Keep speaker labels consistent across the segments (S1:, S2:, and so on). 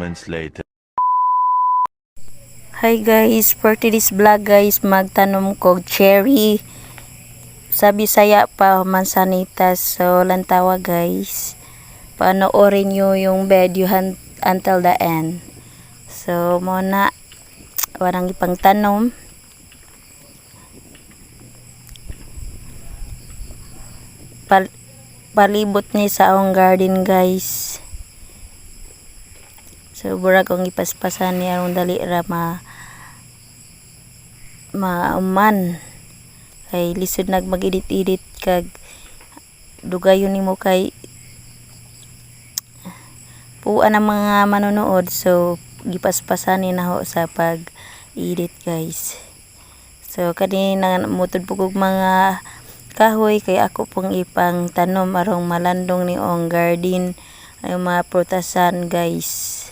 S1: Moments later.
S2: Hi guys, for today's vlog guys, magtanom kog cherry. Sa Bisaya pa, mansanitas. So, lantawa guys. Panoorin nyo yung video until the end. So, muna, warang ipang tanom. Palibot ni sa akong garden guys. So, burag kong ipaspasan ni arong dali ra mauman kay lisod nag mag-edit-edit kag dugayon nimo kay puan ang mga manonood, so gipaspasan ni naho sa pag-edit guys. So kani na mutod po kog mga kahoy kay ako pong ipang tanom arong malandong ni ang garden ay mga prutasan guys.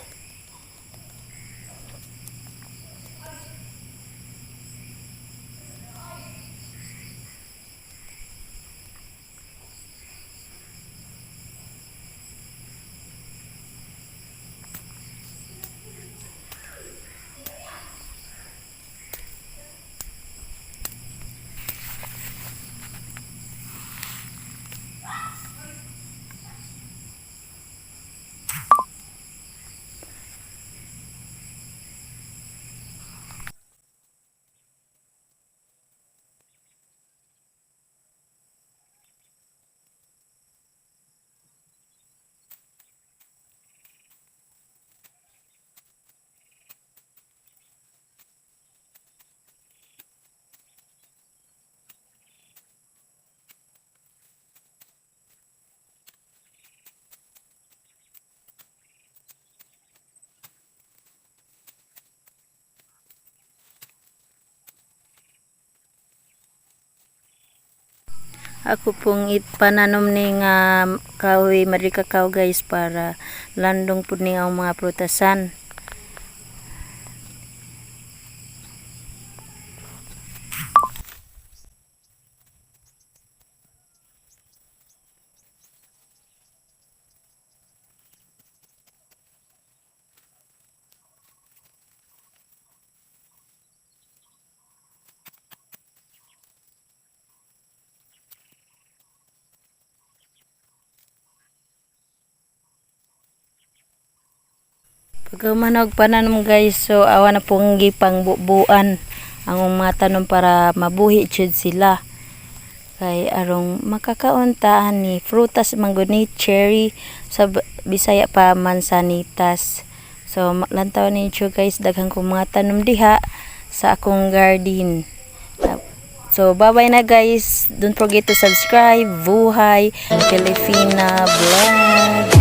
S2: Ako pong ipananom ni nga kahoy madrikakaw guys para landong pud ni ang mga prutasan. Pagkamanog pananom guys, so awa na pong gipang bubuan ang mga tanom para mabuhi jud sila. Kay arong makakauntaan ni frutas manggod ni cherry, sa Bisaya pa mansanitas. So lantaw ninyo guys, daghan kong mga tanom diha sa akong garden. So bye bye na guys. Don't forget to subscribe. Buhay Filipina Vlog.